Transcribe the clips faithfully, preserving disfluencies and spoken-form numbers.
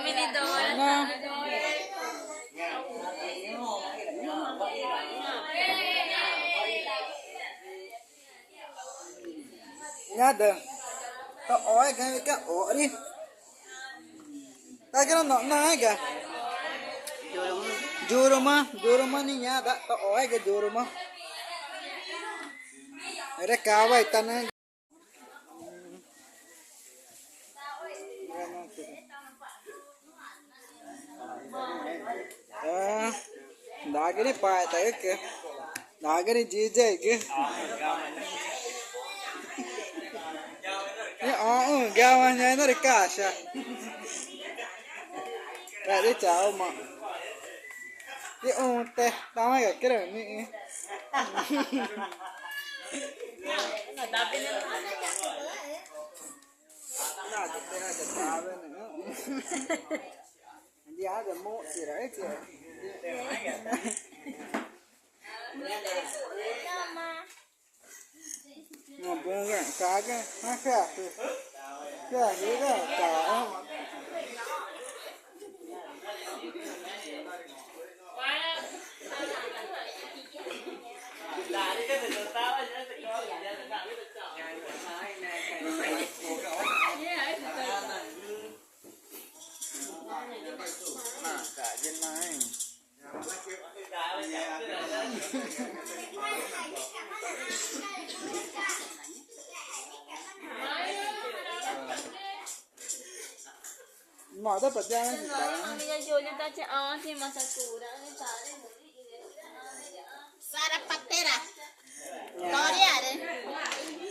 Na. Ñaã da. Taxoe ga, ore. Taxaca̱x na, na ga. Yuruma, yuruma ni ñaã da. Taxoe ga yuruma. Erü cawa i ta na. Ah, dagani paetagücü. Dagani D J gü. Ni oxü̃ gama ñaã norü caxa. Radi chauma. Ni unte tama ga kira ni. Sarapatera. Toriare.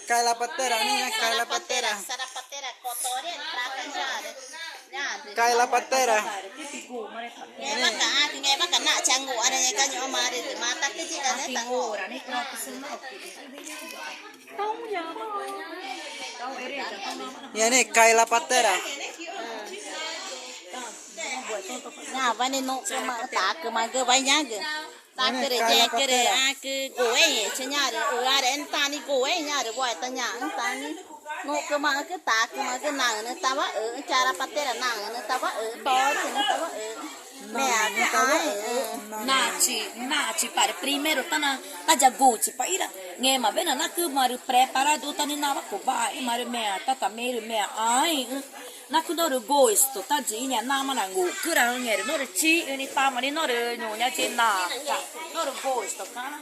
Cae la patera, niña, cae la patera. Sarapatera, cotoriare, tracañare. Cae la patera. Ngẽma ca, ngẽma ca na changu, are ña cañu mare, mata que diga, né, tangu. Ñane, cae la patera. Ña, vane no, cama, ta, cama, que vai, ña, que. Tacüre, yecüre, acü, gueñe, cheñarü, ü, are, tani, gueñe, ñarü, guae, ta, ñaxü̃, tani. Nucümaxü̃cü, tacümaxü̃cü, naxü̃nüxü̃, tawaxü̃, chara patera, naxü̃nüxü̃, tawaxü̃, torüxü̃, tawaxü̃. Meãcü, aixü̃. Nachi, nachi, pare, primero, tana, tayaguchi, paxira. Ngẽma wena, nacüma rü preparado, tani, nawa, cubaxi, marü, meã, tata, merü, meã, aixü̃. Nacü norü gosto, ta yiĩ ña namaã nangucüraxü̃, ngẽrü norü chixü̃ ni tama ni norü ñuña yiĩ nata. Norü gosto, cana.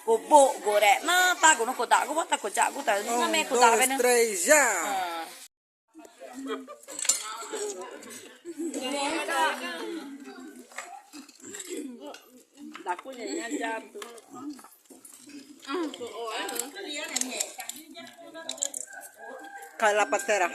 Cuboxgu rüxna, tagu nu cuda̱xguwa, ta cuya̱xgu ta name cuda̱wena. Un, dos, tres, ya. Cae la patera.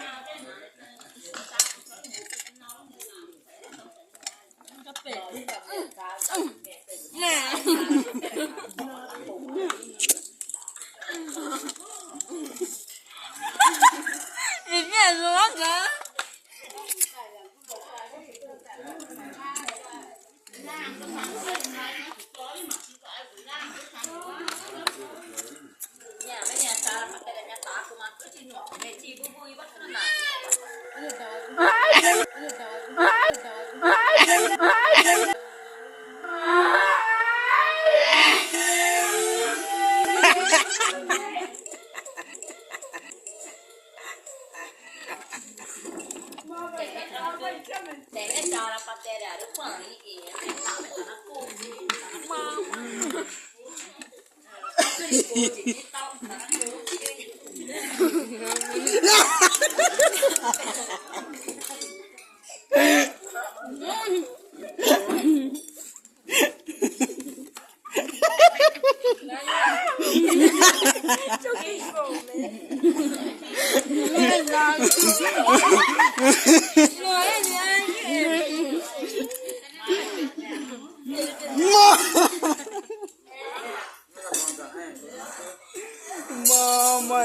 Mama.